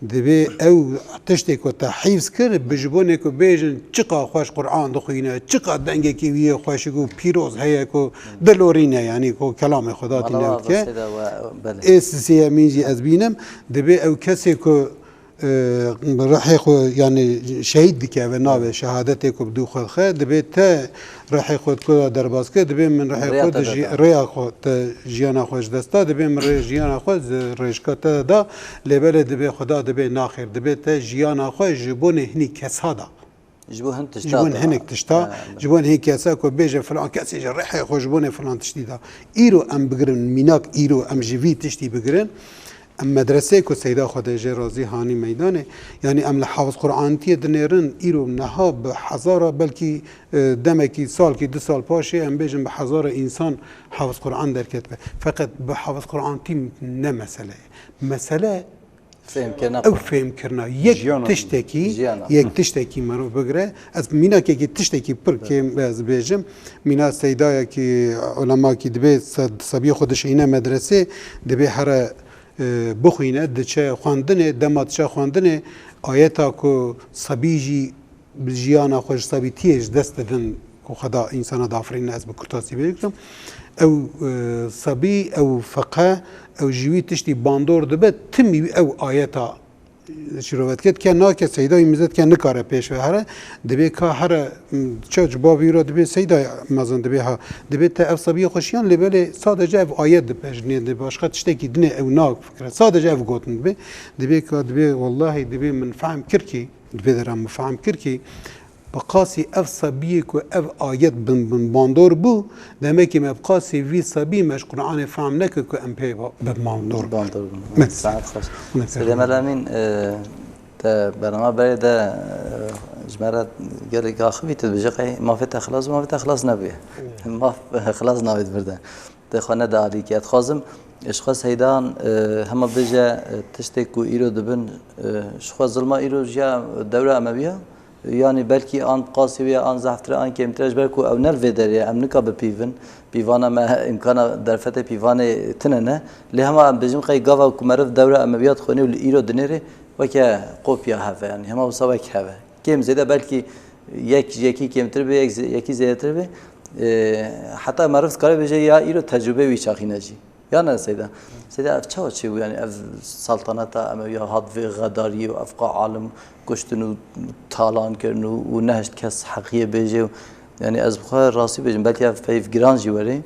dibê ew tiştê ku te hîfz kir, bi ji bonê ku bêjin çiqa xweş Qur'an dixwîne, çiqa dengekî wî yê xweşik û pîroz heye ku dilorîne, yanî ku kelamê Xweda tîne dike. Ê sisêyemîn jî ez bînim, dibê ew kesê ku e, rihê xwe, yani şehîd dike ve navê şehadetê ku bi dû xwe dixe, dibê te rihê xwe di ku de derbas kir, dibê min rihê Rêya xwe te di jî-, deda. Rêya xwe te jiyana xwe ji dest da, dibê min rê jiyana xwe ji rêjika te de da, lê belê dibê Xweda dibê naxêr, dibê te jiyana xwe ji bonê hinî kesa da. Ji bo hin tişta Ji bo da. Hinek tişta, Ha, ji bo hin kesa ku bêje filan kesê ji rihê xwe ji bonê filan tiştî da. Îro em bigirin, mînak îro em ji vî tiştî bigirin. Em medreseyê ku Seyda Xwedê jê razî hanî meydanê, yanî em li hafiz Qur'antiyê dinêrin, îro niha bi hezara, belkî, e, demekî salkî, du sal paşê em bêjin bi hezara însan hafiz Qur'an derketibe. Feqet bi hafiz Qur'antî ne mesele ye. Mesele Fêhmkirina ew Qur'an. Fêhmkirina. Yek Jiyana. Tiştekî, Jiyana. Yek tiştekî merov bigire. Ez mînakekî tiştekî pir kêm ez bêjim. Mîna Seydayekî, ulemakî dibê se-, sebiyê xwe dişîne medresê, dibê here e, bixwîne, diçe xwendinê, dema diçe xwendinê, ayeta ku sebî jî bi jiyana xwe ji sebîtiyê ji dest didin, ku Xweda însana dafirîne, ez bi kurtasî vê bikim. Ew, e, sebî, ew feqe, ew ji wî tiştî bandor dibe, timî ew ayeta şîrove dike, dike nake, Seyda wî mize dike nikare pêş ve here, dibê ka here, m, çew ji bavî wî re dibê Seyda mezin dibê ha. Dibê te ev sebiyê xwe şiyan, lê belê sadece ev ayet dipejinê, di başqa tiştekî dinê ew nafikire. Sadece ev gotin dibê. Dibê ka dibê, wellahî dibê min fehm kir kî, dibê dera min fehm kir kî, bi qasî ev sebiyê ku ev ayet bin, bin bandor bû, demekî me bi qasî vî sebî me ji Qur'anê fehm nekir ku em pê ba-, bi bandor bin. Bandor bin. Me. Saet xweş. Seyda Melamîn, e, Te bernama berê de, e, ji me re gelek axivî tu dibêje qey mafê te xilas bû, mafê te xilas nebûye. Maf xilas nabê di vir de. Te xwe neda alî ke. Dixwazim, e, ji xwe Seydan, e, hema bêje, e, tiştê ku îro dibin, e, ji xwe zilma îro jiya dewra Emewiya, yanî belkî an qasî wî ye, an zehftir e, an kêmtir e, ji ber ku ew ne li vê derê ye, em nika bipîvin. Pîvana me, îmkana derfetê pîvanê tune ne. Lê hema em bêjin qey gava ku meriv dewra Emewiya dixwîne û li îro dinêrê, weke kopya hev e, yanî hema wisa wek hev e. Kêm zêde belkî yek ji yekî kêmtir be, yek zê-, yekî zêdetir be. Ee, heta meriv dikare bêje ya îro tecrûbeyê wî çaxîne jî. Ya ne Seyda. Seyda, ev çawa çêbû? Yani ev saltaneta Emewiya hat vê xedariyê û ev qa alim kuştin û talan kirin û, û nehişt kes heqiyê bêje û, yani ez bi xwe rastî bêjim, belkî ev peyv giran jî were.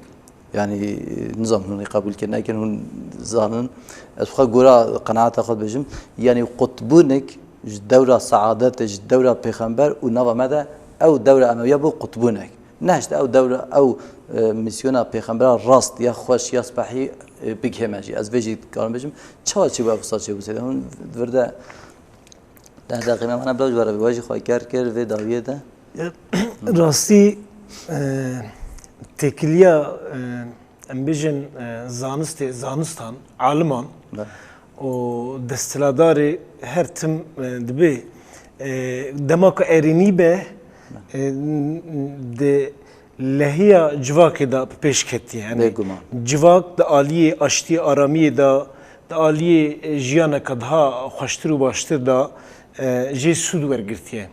Yani nizam hûn ê qebûl kirin nekin, hûn zanin. Ez bi xwe gora qenaeta xwe dibêjim. Yani qutbûnek ji dewra seadetê, ji dewra pêxember û nava me de ew dewra Emewiya bû qutbûnek. Nehişt ew dewra, ew, e, mîsyona pêxembera rast ya xweş ya spehî, e, bigihê me jî. Ez vê jî dikarim bêjim. Çawa çêbû ev wisa çêbû Seyda? Hûn vir de deh deqî me mane bila ji we re bê. We jî xwe ker kir vê dawiyê de. Rastî, e, têkiliya, e, em bêjin, e, zanistê, zanistan, aliman Be. û desthiladarê her tim, e, dibê, e, dema ku erênî be, e, n-, n-, di lehiya civakê de bi pêş ketiye. Yani Bêguman. civak di aliyê aştiyê, aramiyê de, di aliyê, e, jiyaneke daha xweştir û baştir de, e, jê sûd wergirtiye.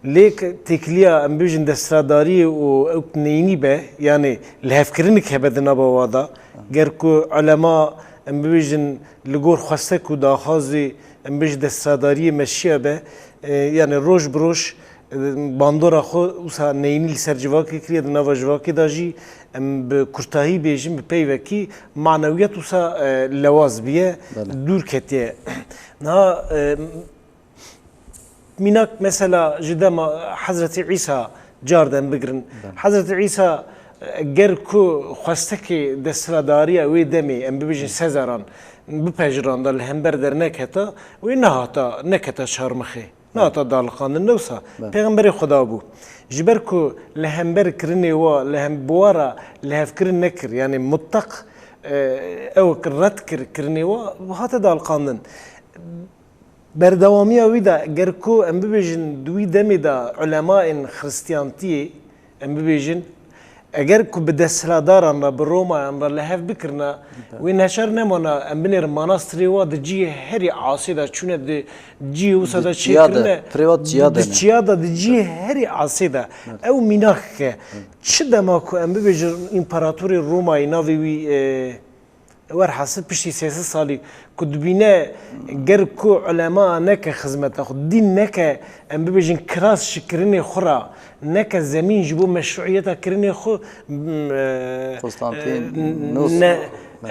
Lê ke-, têkiliya, em bêjin, desthiladariyê û ew neyînî be, yani lihevkirinek hebe di nava wa de, ger ku ulema, em bibêjin, li gor xwestek û daxwazê, em bêjin, desthiladariyê meşiya be, e, yani roj bi roj, e, bandora xwe wisa neyînî li ser civakê kiriye, di nava civakê de jî, em bi kurtahî bêjin, bi peyvekî manewiyet wisa, e, lewaz biye, Belê. dûr ketiye. Niha, e, Mînak mesela ji dema Hezretî Îsa car de em bigirin. Belê. Hezretî Îsa, e, ger ku xwestekê desthilatdariya wê demê, em bibêjin Sezaran, bipejiranda, li hember derneketa, wê nehata, neketa çarmixê. Nehata daliqandin, ne wisa. Belê. Pêxemberê Xweda bû. Ji ber ku li hember kirinê wa, li hem-, bi wa re lihevkirin nekir, yani mutlaq, e, ew red kir, kirinê wa, hate daliqandin. Berdewamiya wî de, ger ku em bibêjin, di wî demê de ulemayên Xiristiyantiyê, em bibêjin, eger ku bi desthilatdaran re, bi Romayan re li hev bikirina, wê neçar nemana, em binêrin manastirê wa di cihê herî asê de çûne, di cihê wisa de Di çiya de, çêkirine, pirê wa çiya de di ne? çiya de, di cihê herî asê de. Evet. Ew mînak e. Evet. Çi dema ku em bibêjin, împaratorê Romayê navê wî, e, Werhasil piştî sê sed salî ku dibîne ger ku ulema neke xizmeta xwe, dîn neke, em bibêjin, kiras ji kirinê xwe re neke, zemîn ji bo meşruiyeta kirinê xwe, m, e, Konstantîn e, Nus. ne,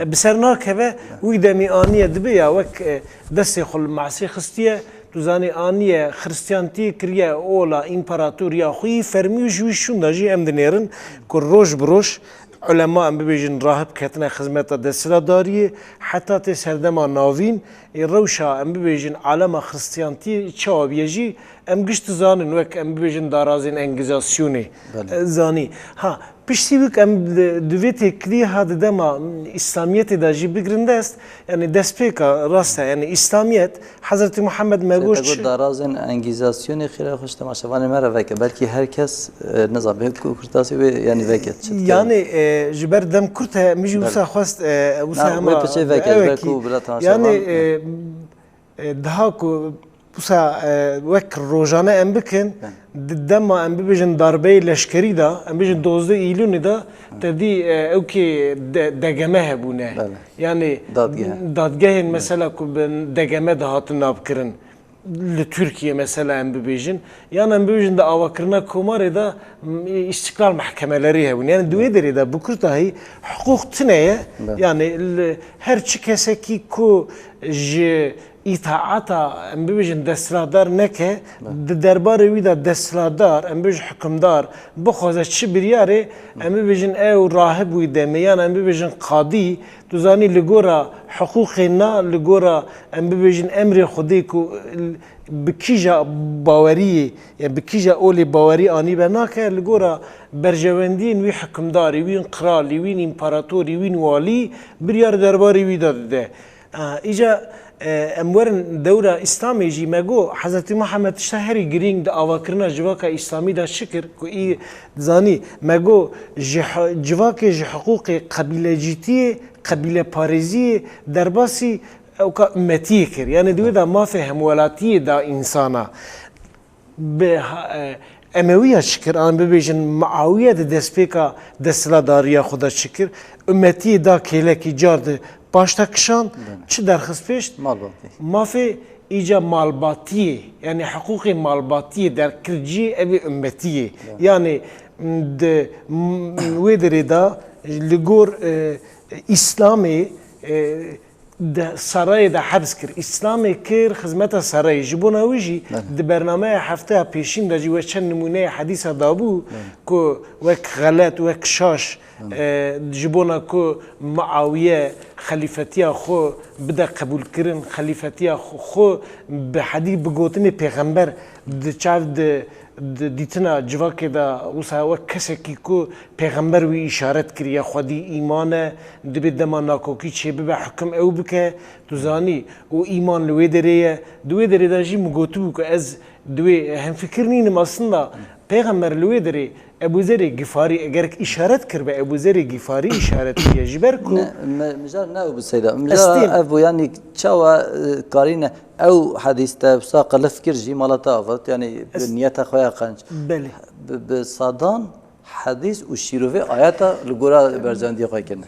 bi ser nakeve, wî demî aniye dibe ya wek, e, destê xwe li masê xistiye, tu zanî aniye xiristiyantiyê kiriye ola împaratoriya xwe yî fermî û ji wî şûnda jî em dinêrin ku roj bi roj Ulema, em bibêjin, rahib ketine xizmeta desthilatdariyê, heta tê serdema navîn, ê rewşa, em bibêjin, alema Xiristiyantiyê çawa bûye jî, em giş dizanin, wek, em bibêjin, darazên Engîzasyonê, Belê. e, zanî. Ha, piştî wek em di, di vê têkiliyê ha di dema Îslamiyetê de jî bigrin dest, yani destpêka rast e, yani Îslamiyet, Hezretî Muhammed me Sê got te got çi? darazên Engîzasyonê xêra xwe ji temaşevanê me re veke. Belkî her kes, e, nizam, bê ku kurtasî wê, yani veke. Çi dikeve? Yani, e, ji ber dem kurt e, min jî Belê. wisa xwest, e, wisa Na, hema wê piçê veke, ji ber ewekî. ku bila temaşevan, Yani, e, e, daha ku wisa, e, wek rojane em bikin, Belê. di dema em bibêjin darbeyê leşkerî de, em bêjin dozdeh Îlûnê de, te dî, e, ewkê de-, D G M hebûne. Belê. Yani Dadgeh. dadgehên mesela ku bi D G M dihatin navkirin li Tirkiye mesela em bibêjin, yan em bibêjin di avakirina Komarê de, m, îstiklal mehkemelerî hebûn. Yani di wê derê de bi kurtahî hiqûq tune ye. Be. Yani li her çi kesekî ku ji îtaata, em bibêjin, desthilatdar neke, Be. di derbarê wî de desthilatdar, em bibêjin hikimdar, bixwaze çi biryarê, em bibêjin ew rahib wî demê, yan em bibêjin qadî, tu zanî li gora hiqûqê na, li gora em bibêjin emrê Xwedê ku bi kîja baweriyê, ya bi kîja olê bawerî anîbe nake, li gora berjewendiyên wî hikimdarî, wîn qralî, wîn împaratorî, wîn walî biryar derbarê wî de dide. A, îca, e, em werin dewra Îslamê jî me got, Hezretî Muhammed tişta herî girîng di avakirina civaka Îslamî de çi kir, ku î zanî, me got, ji hi-, civakê ji hiqûqê qebîlecîtiyê, qebîleparêziyê derbasî ewka ummetiyê kir. Yani di wê de mafê hemwelatiyê da însana. Bi ha-, e, Emewiya çi kir? An bibêjin Muawiye di destpêka desthilatdariya xwe de çi kir? Ummetiyê da kêlekî car di paşta kişand, çi derxist pêşt? Malbatî. Mafê îca malbatiyê, yani hiqûqê malbatiyê derkir cî, ev ê ummetiyê. Yani, m, di, m, wê derê de li gor, e, Îslamê, e, di sarayê de hebs kir. Îslamê kir xizmeta sarayê. Ji bona wî jî di bernameya hefteya pêşîn de jî we çend nimûneyê hedîsa dabû ku wek xelet, wek şaş, e, ji bona ku Muawiye xelîfetiya xwe bide qebûlkirin, xelîfetiya xwe, xwe bi hedî bi gotinê pêxember di çav di, di dîtina civakê de wisa wek kesekî ku pêxember wî îşaret kiriye, xwedî îman e, dibê dema nakokî çêbibe, hukim ew bike, tu zanî, û îman li wê derê ye. Di wê derê de jî min gotibû ku ez di wê hemfikir nînim aslında. Pêxember li wê derê Ebû Zerê Gifarî, eger îşaret kiribe, Ebû Zerê Gifarî îşaret kiriye. Ji ber ku Ne, me, mijar ne ew bi Seyda. Mijar Estîm. Ev bû, yanî çawa, e, karîne ew hedîs te wisa qelif kir jî mala te avart, yanî bi Es- niyeta xwe ya qenc. Belê. Bi, bi sadan hedîs û şîrovê ayeta li gora berjandiyê xwe kirine.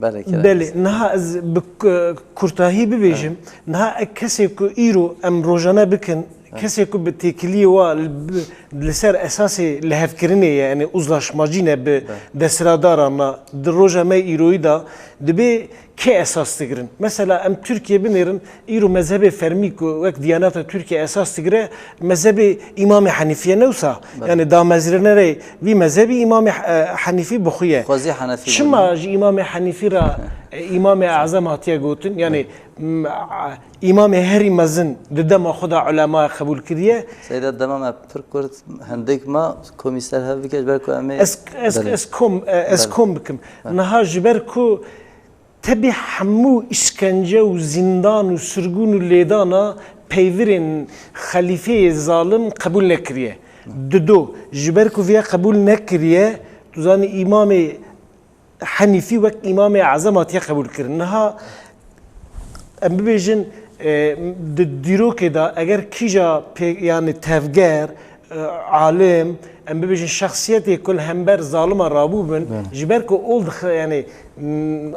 Belê, kerem. Belê, niha ez bi ku-, kurtahî bibêjim, niha e kesê ku îro em rojane bikin, kesê ku bi têkiliyê wa li, bi, li ser esasê lihevkirinê ye, yani uzlaşmacî ne bi desthilatdaran, di roja me îroyî de dibê kê esas digirin? Mesela em Tirkiye binêrin, îro mezhebê fermî ku wek Diyaneta Tirkiye esas digire, mezhebê Îmamê Henîfî ye, ne wisa? Belê. Yani damezrênerê vî mezhebî Îmamê, e, Henîfî bi xwe ye. Xwezî Henefî Çima bûne. Ji Îmamê Henîfî re, e, Îmamê Ezem hatiye gotin? Yani, m, a, Îmamê herî mezin di dema xwe de ulema qebûl kiriye. Seyda, dema me pir kurt, hindik ma komî ser hev bike, ji ber ku em ê Ez, ez, Belê. ez kom, e, ez Belê. kom bikim. Belê. Niha ji ber ku Tebî hemû îşkence û zîndan û sirgûn û lêdana peyvirên xelîfeyê zalim qebûl nekiriye. Dido, ji ber ku viya qebûl nekiriye, tu zanî Îmamê Henîfî wek Îmamê Ezem hatiye qebûlkirin. Niha em bibêjin, e, di dîrokê de eger kîja pê-, yani tevger, e, alim, em bibêjin şexsiyetê ku li hember zalima rabûbin, Belê. ji ber ku ol dixi-, yani, m,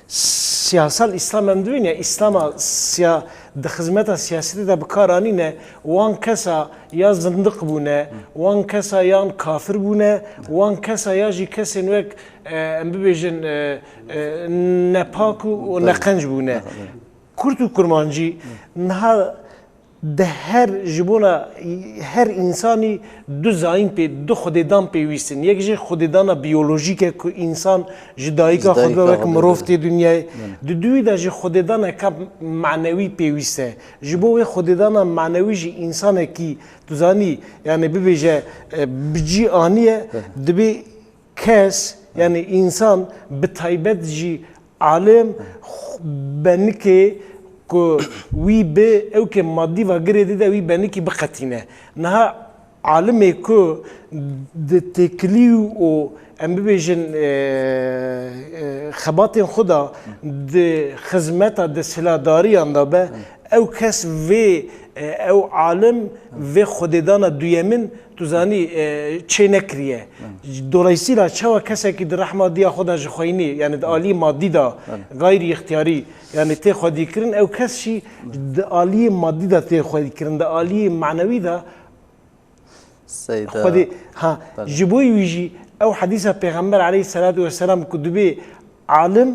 Siyasal Îslam em dibîne, Îslama siya-, di xizmeta siyasetê de bi kar anîne, wan kesa ya zindiq bûne, wan kesa yan kafir bûne, wan kesa ya jî kesên wek, e, em bibêjin, e, e, nepak û, û Belê. neqenc bûne. Belê. Kurt û Kurmancî niha Di her, ji bona her însanî du zayîn pê, du xwedêdan pêwîst in. Yek jê xwedêdana biyolojîk e ku însan ji dayika Ji xwe dayika dibe wek xwe mirov dibe. tê dinyayê. Belê. Di dûyî de jî xwedêdaneke manewî pêwîst e. Ji bo wê xwedêdana manewî jî însanekî, tu zanî, yani bibêje, e, bi cî aniye, Belê. dibê kes, yani însan bi taybet jî alim, xu-, benikê ku wî bi ewkê madî ve girêdî de wî benikî biqetîne. Niha alimê ku di têkilî û em bibêjin, e, e, xebatên xwe de di xizmeta desthilatdariyan de be, ew kes vê, e, ew alim vê xwedêdana duyemin, tu zanî, e, çê nekiriye. Dolayısıyla çawa kesekî di rehma diya xwe de ji xweyinê, yani di aliyê madî de, Belê. gayrî îxtiyarî, yani tê xwedîkirin, ew kes jî di aliyê madî de tê xwedîkirin, di aliyê manewî de Seyda. Xwedî, ha, Belê. ji bo wî jî ew hedîsa Pêxember aleyhisselatu vesselam ku dibê alim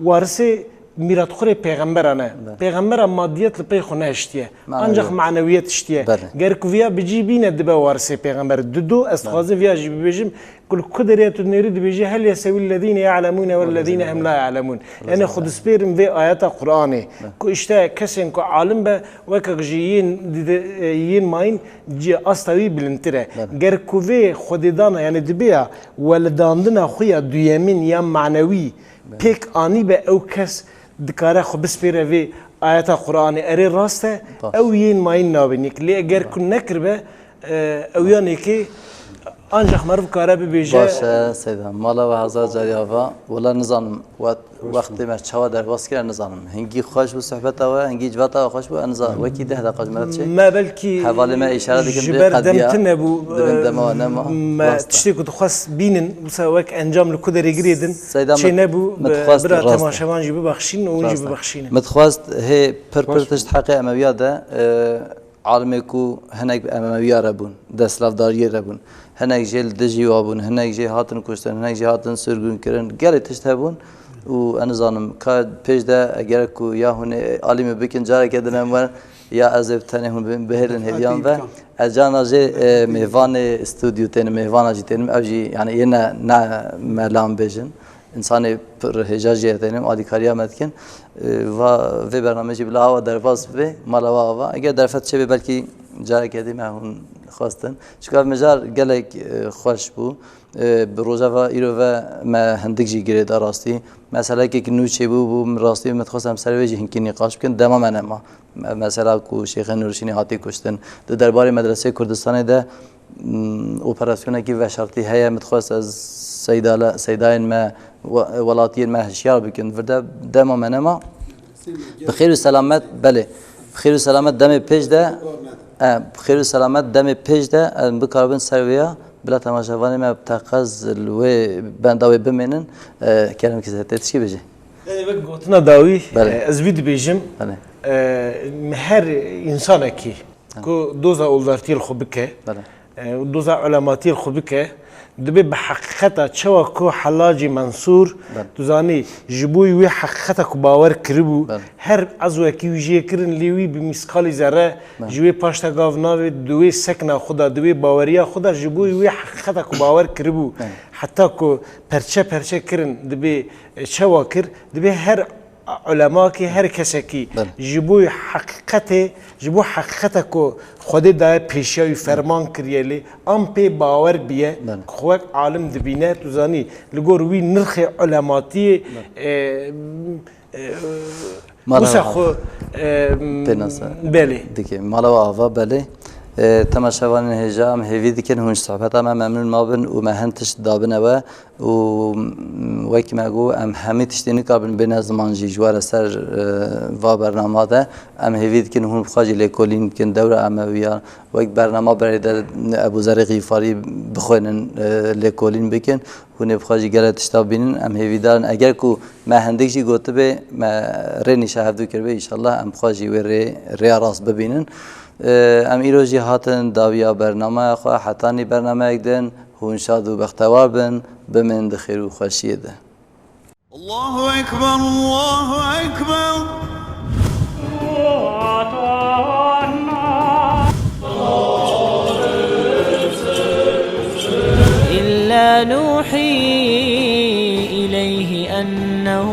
warisê mîratxurê pêxemberan e. Belê. Pêxembera madiyet li pey xwe nehiştiye. Manewiyet. Ancak manewiyet hiştiye. Belê. Ger ku viya bi cî bîne dibe warisê pêxember. Dido, ez Belê. dixwazim viya jî bibêjim, ku li ku derê tu dinêrî dibêjî, "Hel yestewî lezîne ya'lemûne wellezîne hum la ya'lemûn." Yani xwe dispêrin vê ayeta Qur'anê. Belê. Ku işte kesên ku alim be, wekek ji yên dide-, yên mayîn cî asta wî bilindtir e. Belê. Ger ku vê xwedêdana, yani dibe ya welidandina xwe ya duyemîn ya manewî Belê. pêk anî be, ew kes dikare xwe bispêre vê ayeta Qur'anê. Erê rast e, Baş. ew yên mayîn nabin yek. Lê eger Baş. ku nekiribe, e, ew yanekê Ancax meriv kare bibêje. Baş e, Seyda. Mala we hezar carî ava. Wela nizanim we wextê me çawa derbas kir, ez nizanim. Hingî xweş bû sohbeta we, hingî civata we xweş bû, ez nizanim. Wekî deh deqa ji me re çê. Me belkî hevalê me îşare dikin ji bê ber dem qediya. Tune bû. Dibin dema we nema. Me tiştê ku dixwest bînin, wisa wek encam li ku derê girêdin. Seyda çê nebû. Bira temaşevan jî bibexşînin û hûn jî bibexşînin. Min dixwest hê pir pir tişt heqê Emewiya de, e, Alimê ku hinek bi Emewiya re bûn, desthilatdariyê re bûn. Hinek jê li dijî wa bûn, hinek jê hatin kuştin, hinek jê hatin sirgûn kirin. Gelek tişt hebûn û ez nizanim ka pêş de eger ku ya hûn ê alî min bikin, careke din em werin, ya ez ê bi tenê hûn bihêlin hêviyan ve. Ez carna jê, e, mêvanê stûdyo tênim, mêvana jî tênim, ew jî, yani, yê ne, ne me lan bêjin. Însanê pir hêja jê tênim, alîkariya me dikin. E, va vê bernameyê jî bila awa derbas bibe, mala we ava. Eger derfet çêbe belkî careke dî me hûn xwestin. Çika mijar gelek, e, xweş bû. E, bi rojeva îro ve me hindik jî girêda rastî. Meselekek nû çêbû bû, min rastî min dixwest em ser vê jî hinkî nîqaş bikin. Dema me nema. Me-, mesela ku Şêxê Nûrşînî hatî kuştin. Di derbarê Medreseyê Kurdistanê de, mm, operasyonekî veşartî heye. Min dixwest ez seydala-, seydayên me, we-, welatiyên me hişyar bikin. Vir de dema me nema. Bi xêr û selamet, belê. Bi xêr û selamet demê pêş de, e, bi xêr û selamet demê pêş de, em bikaribin ser vê ya. Bila temaşevanê me bi teqez li wê benda wê bimênin. E, kerem kise tê tişkî bêjî. Belê, wek gotina dawî, Belê. e, ez vî dibêjim, Belê. e, her însanekî ku doza oldartiyê li xwe bike, Belê. e, û doza ulematiyê li xwe bike, dibê bi heqîqeta çawa ku Hellacî Mensûr, Belê. tu zanî, ji bo wê heqîqeta ku bawer kiribû, Belê. her ezwekî wî jê kirin, lê wî bi mîskalî zerre Belê. ji wê paşta gav navê, di wê sekna xwe de, di wê baweriya xwe de, ji bo wê heqîqeta ku bawer kiribû, Belê. heta ku perçe perçe kirin, dibê, e, çawa kir, dibê her ulemakî, her kesekî Belê. ji bo heqîqetê, ji bo heqîqeta ku Xwedê daye pêşiya wî, ferman kiriye lê, an pê bawer biye, Belê. ku xwe wek alim dibîne, tu zanî, li gor wî nirxê ulematiyê, Belê. e, e, Mala wisa ava. xwe, e, Pênase. belê. Dike. Mala we ava, belê. E, temaşevanên hêja, em hêvî dikin hûn ji sohbeta me memnûn mabin û me hin tişt dabine we û, mm, wekî me got, em hemî tiştî nikabin bêne ziman jî ji we re ser, e, va bernama de. Em hêvî dikin hûn bi xwe jî lêkolîn bikin, dewra Emewiyan, wek bernama berê de Ebû Zerê Xîfarî bixwênin, e, lêkolîn bikin. Hûn ê bi xwe jî gelek tişta bînin. Em hêvîdar in. Eger ku me hindik jî gotibê, me rê nîşa hevdû kiribê, înşallah em bi xwe jî wê rê, rêya rast bibînin. E, em îro jî hatin dawiya bernameya xwe, hetanî bernameyek din, hûn şad û bextewar bin, bimînin di xêr û xweşiyê de. Allahu Ekber, Allahu Ekber. إلا نوحي إليه أنه